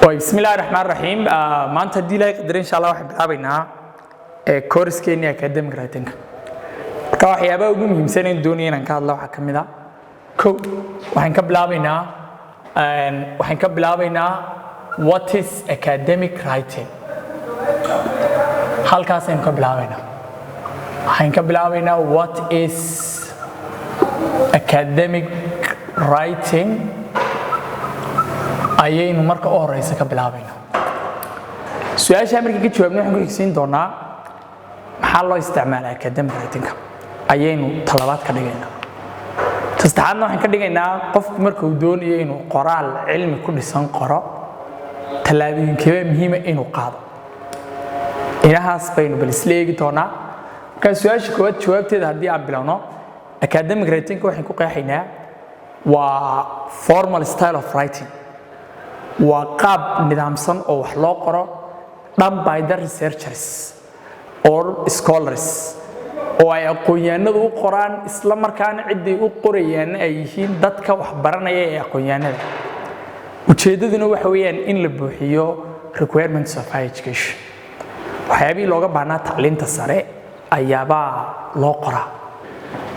Way, bismillahi raxmaan raxiim. Maanta haddii Ilaahay qadaro, insha Allah, waxaan bilaabaynaa course-keennii academic writing. Marka waxyaabaha ugu muhiimsan ee doonaya inaan ka hadlo waxaa ka mid ah: kow, waxaan ka bilaabaynaa what is academic writing. Halkaasaynu ka bilaabaynaa. Waxaan ka bilaabaynaa what is academic writing ayaynu marka u horeysa ka bilaabaynaa. Su-aashaa markii ka jawaabna, waxaan ku xigsiin doonaa maxaa loo isticmaalaa academic writingka ayaynu talabaad ka dhigaynaa. Ta saddexaadna waxaan ka dhigaynaa qofku marka uu doonayo inuu qoraal cilmi ku dhisan qoro, tallaabooyinkee muhiima inuu qaado. Inahaas baynu bal isla eegi doonaa. Markaa su-aasha koowaad jawaabteeda haddii aan bilowno, academic writingka waxaan ku qeexaynaa waa formal style of writing, waa qaab nidaamsan oo wax loo qoro, done by the researchers or scholars, oo ay aqoon-yahanadu u qoraan, isla markaana ciday u qorayaanna ay yihiin dadka wax baranaya ee aqoon-yahanada. Ujeeddaduna waxa weeyaan in la buuxiyo requirements of higher education, waxyaabihii looga baahnaa tacliinta sare ayaabaa loo qoraa.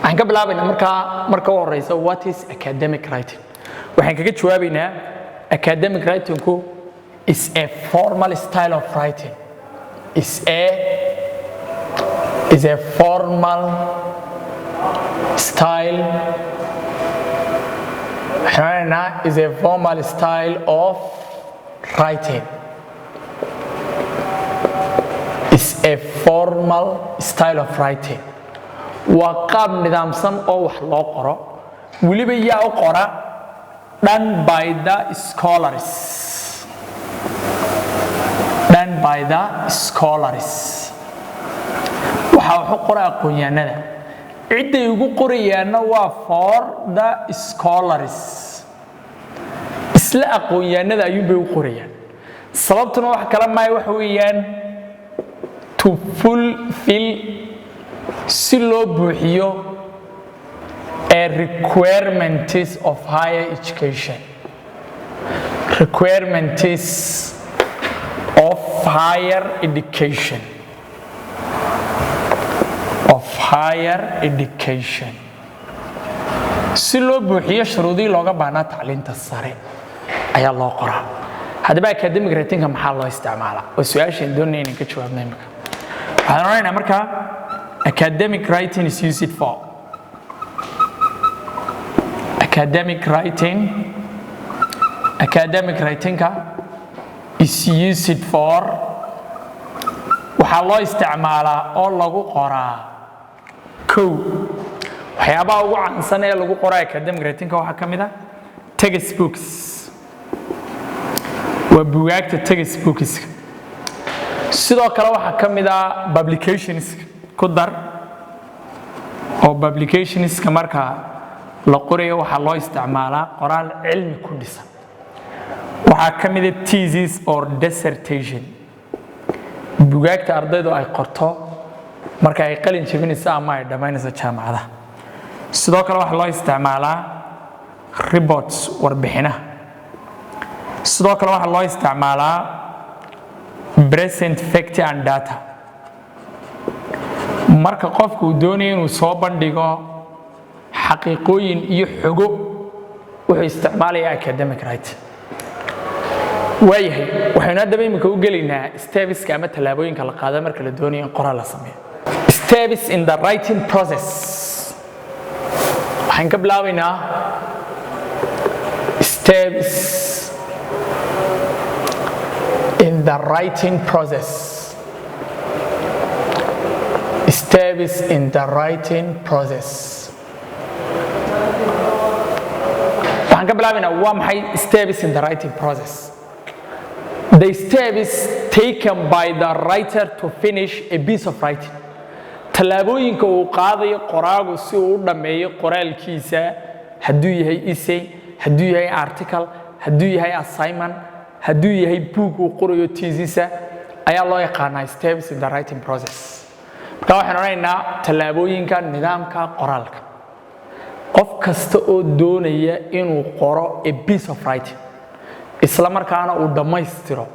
Waxaan ka bilaabaynaa markaa marka u horeysa what is academic writing. Waxaan kaga jawaabaynaa academic writingku is a formal style of writing, is a formal style, waxaan odhanaynaa is a formal style of writing, is a formal style of writing, waa qaab nidaamsan oo wax loo qoro. Weliba yaa u qora? Done by the scholars, done by the scholars, waxaa wax u qora aqoon-yahanada. Cidday ugu qorayaanna waa for the scholars, isla aqoon-yahanada ayuunbay u qorayaan. Sababtuna wax kale maayo, waxa weeyaan to fulfill, si loo buuxiyo a requirements of higher education, requirements of higher education, of higher education, si loo buuxiyo shuruudihii looga baahnaa tacliinta sare ayaa loo qoraa. Haddaba academic writingka maxaa loo isticmaalaa? Waa su-aashaan doonaya inaan ka jawaabno imika. Waxaan odhanaynaa markaa academic writing is used for, academic writing, academic writingka is used for, waxaa loo isticmaalaa oo lagu qoraa. Kow, waxyaabaha ugu caansan ee lagu qoro academic writingka waxaa ka mid ah textbooks, waa bugaagta textbookska. Sidoo kale waxaa ka mid ah publications ku dar, oo publicationska marka la qorayo waxaa loo isticmaalaa qoraal cilmi ku dhisan. Waxaa ka mid ah thesis or dissertation, bugaagta ardaydu ay qorto marka ay qalin jebinayso ama ay dhammaynayso jaamacadaha. Sidoo kale waxaa loo isticmaalaa reports, warbixinaha. Sidoo kale waxaa loo isticmaalaa present fact and data, marka qofku uu doonayo inuu soo bandhigo xaqiiqooyin iyo xogo, wuxuu isticmaalayaa academic writing. Waayahay, waxaynu haddaba imika u gelaynaa stepska ama tallaabooyinka la qaado marka la doonayo in qoraal la sameeyo. Steps in the writing process. Waxaan ka bilaabaynaa steps in the writing process, steps in the writing process. Waxaan ka bilaabaynaa waa maxay steps in the writing process. The steps taken by the writer to finish a piece of writing, tallaabooyinka uu qaadayo qoraagu si uu u dhammeeyo qoraalkiisa, hadduu yahay essay, hadduu yahay article, hadduu yahay assignment, hadduu yahay book uu qorayo thesis, ayaa loo yaqaanaa steps in the writing process. Marka waxaan odhanaynaa tallaabooyinka nidaamka qoraalka. Qof kasta oo doonaya inuu qoro a piece of writing, isla markaana uu dhammaystiro,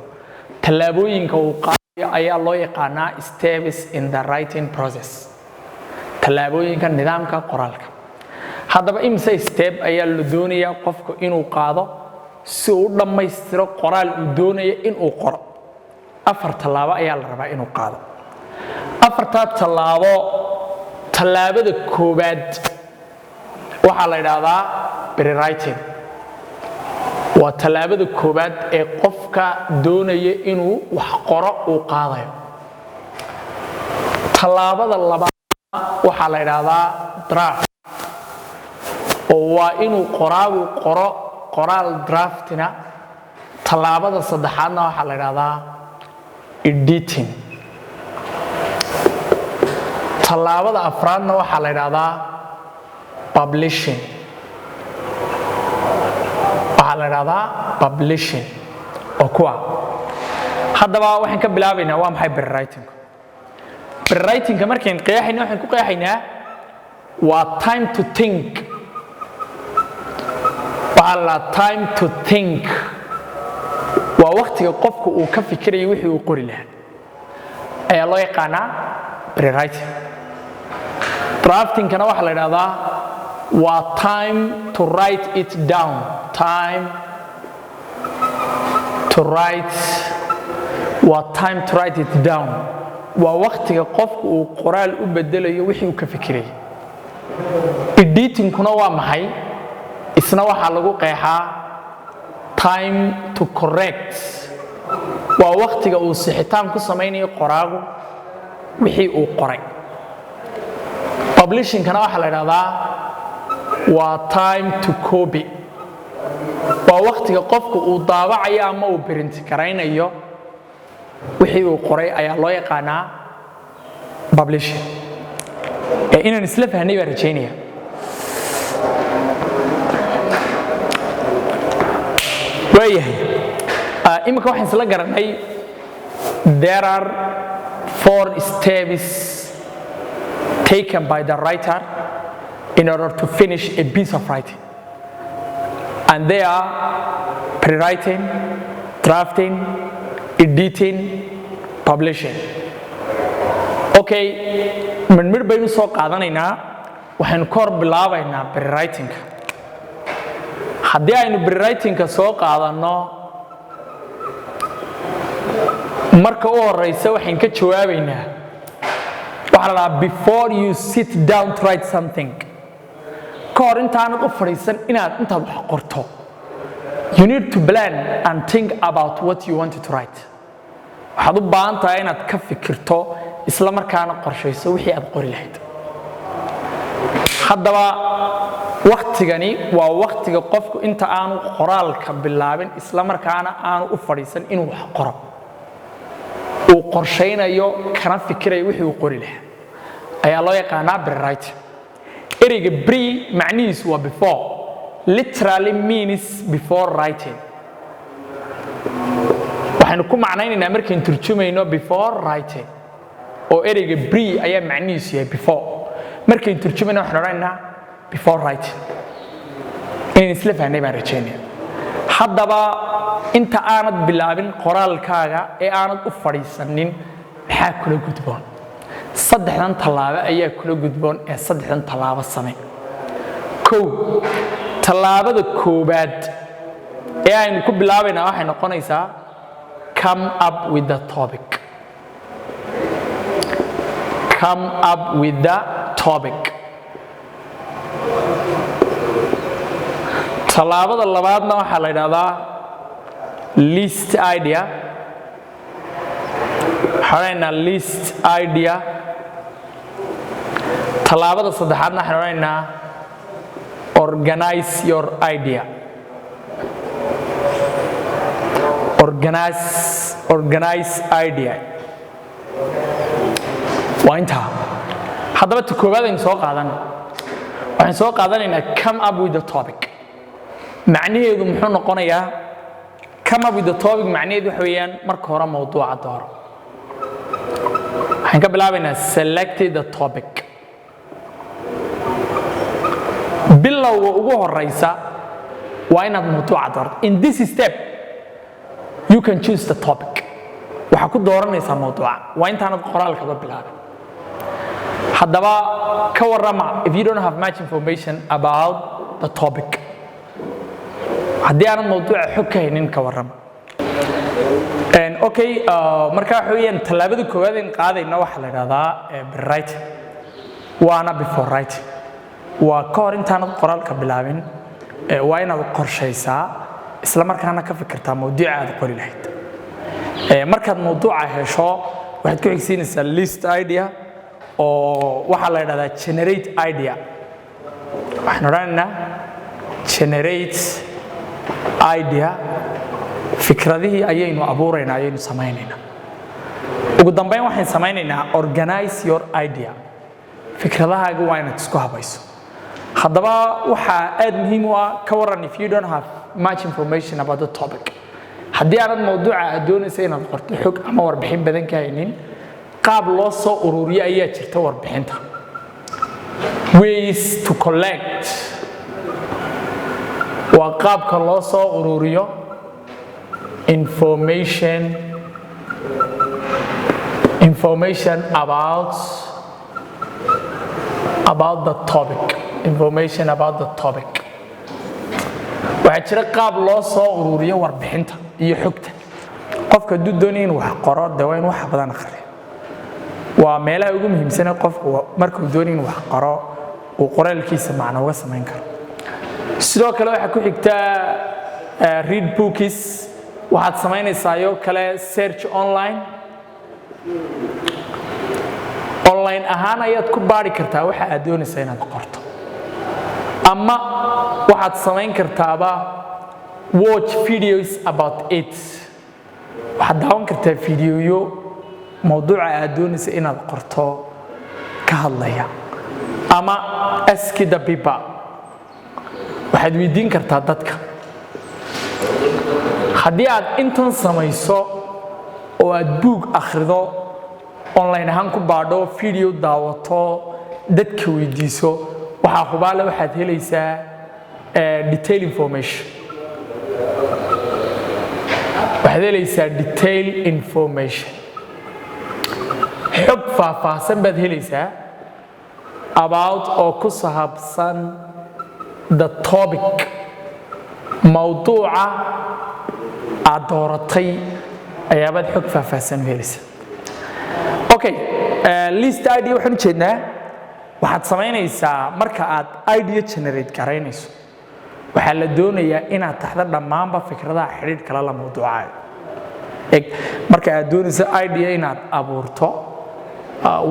tallaabooyinka uu qaadayo ayaa loo yaqaanaa steps in the writing process, tallaabooyinka nidaamka qoraalka. Haddaba imise step ayaa la doonayaa qofku inuu qaado si uu u dhammaystiro qoraal uu doonayo inuu qoro? Afar tallaabo ayaa la rabaa inuu qaado. Afartaa tallaabo, tallaabada koowaad waxaa la idhaahdaa prewriting. Waa tallaabada koowaad ee qofka doonaya inuu wax qoro uu qaadayo. Tallaabada labaad waxaa la idhaahdaa draft, oo waa inuu qoraagu qoro qoraal draftina. Tallaabada saddexaadna waxaa la idhaahdaa editing. Tallaabada afraadna waxaa la idhaahdaa publishing. Waxaa la idhahdaa publishing oo kuwa. Haddaba waxaan ka bilaabaynaa, waa maxay prewritingku? Prewritingka markayn qeexayna, waxaan ku qeexaynaa waa time to think. Waxaa la time to think waa waktiga qofku uu ka fikirayo wixii uu qori lahaa ayaa loo yaqaanaa prewriting. Draftingkana waxaa la idhahdaa waa time to write it down. Time to write, waa time to write it down, waa waktiga qofku uu qoraal u bedelayo wixii uu ka fikirayay. Editingkuna waa maxay? Isna waxaa lagu qeexaa time to correct, waa waktiga uu sixitaan ku samaynayo qoraagu wixii uu qoray. Publishingkana waxaa la idhahdaa waa time to copy, waa waktiga qofku uu daabacayo ama uu print garaynayo wixii uu qoray ayaa loo yaqaanaa publishing. Ee inaan isla fahnay baan rajaynaya. Waayahay, imika waxaan isla garanay there are four steps taken by the writer in order to finish a piece of writing, and they are pre-writing, drafting, editing, publishing. Okay, midhmidh baynu soo qaadanaynaa. Waxaynu ka hor bilaabaynaa prewritingka. Haddii aynu prewritingka soo qaadanno, marka u horeysa waxayn ka jawaabaynaa waxaa la dhahaa before you sit down to write something, ka hor intaanad u fadhiisan inaad intaad wax qorto, you need to plan and think about what you wanted to write. Waxaad u baahan tahay inaad ka fikirto isla markaana qorshayso wixii aad qori lahayd. Haddaba waktigani waa waktiga qofku inta aanu qoraalka bilaabin isla markaana aanu u fadhiisan inuu wax qoro uu qorshaynayo kana fikirayo wixii uu qori lahaa ayaa loo yaqaanaa prewriting. Ereyga pre macnihiisu waa before, literally means before writing. Waxaynu ku macnaynaynaa markaynu turjumayno before writing, oo ereyga pre ayaa macnihiisu yahay before. Markaynu turjumayno waxaynu odhanaynaa before writing. Inayn isla fahnay baan rajaynaya. Haddaba inta aanad bilaabin qoraalkaaga ee aanad u fadhiisanin, maxaa kula gudboon? Saddexdan tallaabo ayaa kula gudboon ee saddexdan tallaabo same. Kow, tallaabada koowaad ee aynu ku bilaabaynaa waxay noqonaysaa come up with the topic. Come up with the topic. Tallaabada labaadna waxaa la yidhahdaa list idea. Waxaan odhanaynaa list idea. Tallaabada saddexaadna waxaan odhanaynaa organize your idea. Organize idea waa intaa. Haddaba ta koowaad aynu soo qaadan, waxaan soo qaadanaynaa come up with the topic. Macnaheedu muxuu noqonayaa come up with the topic? Macnaheedu waxa weeyaan marka hore mawduuca dooro. Waxaan ka bilaabaynaa select the topic. Bilowga ugu horeysa waa inaad mawduuca doorto. In this step, You can choose the topic. Waxaa ku dooranaysaa mawduuca. Waa intaanad qoraalkaba bilaabin. Haddaba ka warrama if you don't have much information about the topic, haddii aanad mawduuca xog ka haynin, ka warrama? Okay, marka waxa weeyaan tallaabada koowaad in qaadayna waxaa la idhahdaa pre-writing, waana before writing, waa ka hor intaanad qoraalka bilaabin. Waa inaad qorshaysaa, isla markaana ka fikirtaa mawduuca aad qori lahayd. Markaad mawduuca hesho, waxaad ku xigsiinaysaa list idea, oo waxaa la idhahdaa generate idea. Waxaan odhanaynaa generate idea. Fikradihii ayaynu abuuraynaa, ayaynu samaynaynaa. Ugu dambayn waxaan samaynaynaa organize your idea. Fikradahaaga waa inaad isku habayso. Haddaba waxaa aad muhiim u ah, ka waran if you don't have much information about the topic, haddii aanad mawduuca aad doonaysa inaad qorto xog ama warbixin badan ka haynin? Qaab loo soo ururiyo ayaa jirta warbixinta. Ways to collect, waa qaabka loo soo ururiyo information about the topic, information about the topic. Waxaa jira qaab loo soo ururiyo warbixinta iyo xogta. Qofka hadduu doonaya inuu wax qoro, dee waa in wax badan akhriyo. Waa meelaha ugu muhiimsane qofku markuu doonayo inuu wax qoro uu qoraalkiisa macno uga samayn karo. Sidoo kale waxaa ku xigta read books. Waxaad samaynaysaa oo kale search online. Online ahaan ayaad ku baari kartaa waxa aad doonaysa inaad qorto, ama waxaad samayn kartaaba watch videos about it. Waxaad daawan kartaa fiidiyoyo mawduuca aad doonaysa inaad qorto ka hadlaya, ama ask the people, waxaad weydiin kartaa dadka. Haddii aad intan samayso oo aad buug akhrido, online ahaan ku baadho, video daawato, dadka weydiiso, waxaa hubaale waxaad helaysaa detail information. Waxaad helaysaa detail information, xog faahfaahsan baad helaysaa about, oo ku saabsan, the topic, mawduuca aad dooratay ayaabaad xog faahfaahsan u helaysaa. Okay, list idea waxaan ujeednaa waxaad samaynaysaa marka aad idea generate garaynayso, waxaa la doonayaa inaad taxdo dhammaanba fikradaha xidhiidh kala la mawduucaayo. Eg, marka aad doonayso idea inaad abuurto,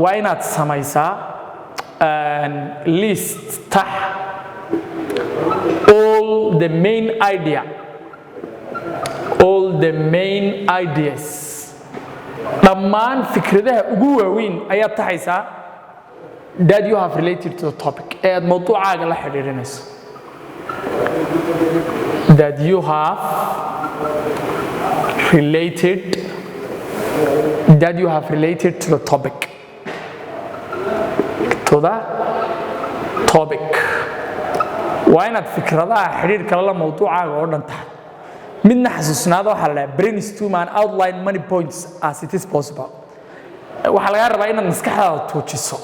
waa inaad samaysaa list, tax all the main idea, all the main ideas, dhammaan fikradaha ugu waaweyn ayaad taxaysaa that you have related to the topic, ee aad mawduucaaga la xidhiidhinayso, that you have related, that you have related to the topic, to the topic. Waa inaad fikradaha xidhiidh kale la mawduucaaga oo dhan tahay. Midna xasuusnaada, waxaa la dhaha brainstorm and outline many points as it is possible. Waxaa lagaa rabaa inaad maskaxdaada tuujiso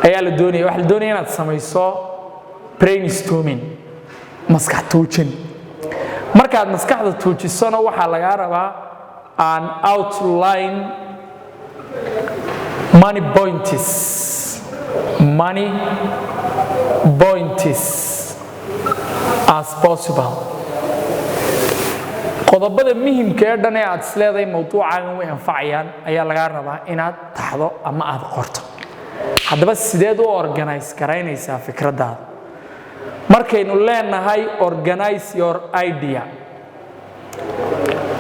ayaa la doonaya. Waxaa la doonaya inaad samayso brainstorming, maskax tuujin. Markaad maskaxda tuujisona, waxaa lagaa rabaa an outline many points, many points as possible. Qodobada muhimka ee dhan ee aad isleedahay mawduucaagan way anfacayaan ayaa lagaa rabaa inaad taxdo ama aad qorto. Haddaba sideed u organize garaynaysaa fikraddaada? Markaynu leenahay organize your idea,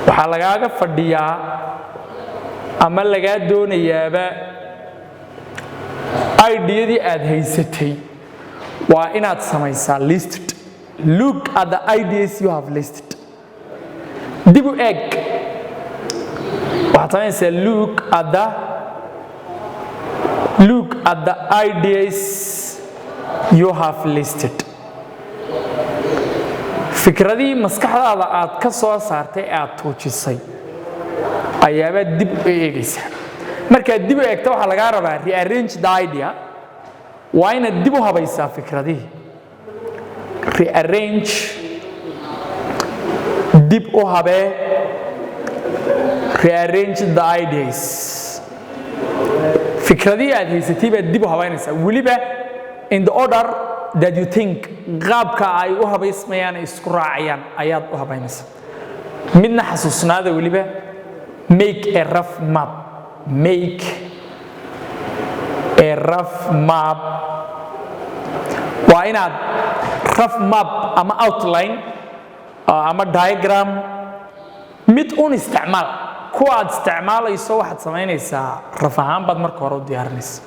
waxaa lagaaga fadhiyaa ama lagaa doonayaaba ideadii aad haysatay waa inaad samaysaa listed. Look at the ideas you have listed. Dib u eeg. Waxaad samaynaysaa look at the ideas you have listed. Fikradihii maskaxdaada aad ka soo saartay ee aad tuujisay ayaabaad dib u eegaysaa. Markaad dib u eegto, waxaa lagaa rabaa rearrange the idea. Waa inaad dib u habaysaa fikradihii. Rearrange, dib u habee. Rearrange the ideas, fikradihii aad haysatay baad dib u habaynaysaa, weliba in the order that you think, qaabka ay u habaysmayaan, ay isku raacayaan ayaad u habaynaysaa. Midna xasuusnaada weliba: make a rough map. Make a rough map, waa inaad rough map ama outline ama diagram mid un isticmaal. Kuwa aad isticmaalayso waxaad samaynaysaa, rough ahaan baad marka hore u diyaarinaysa.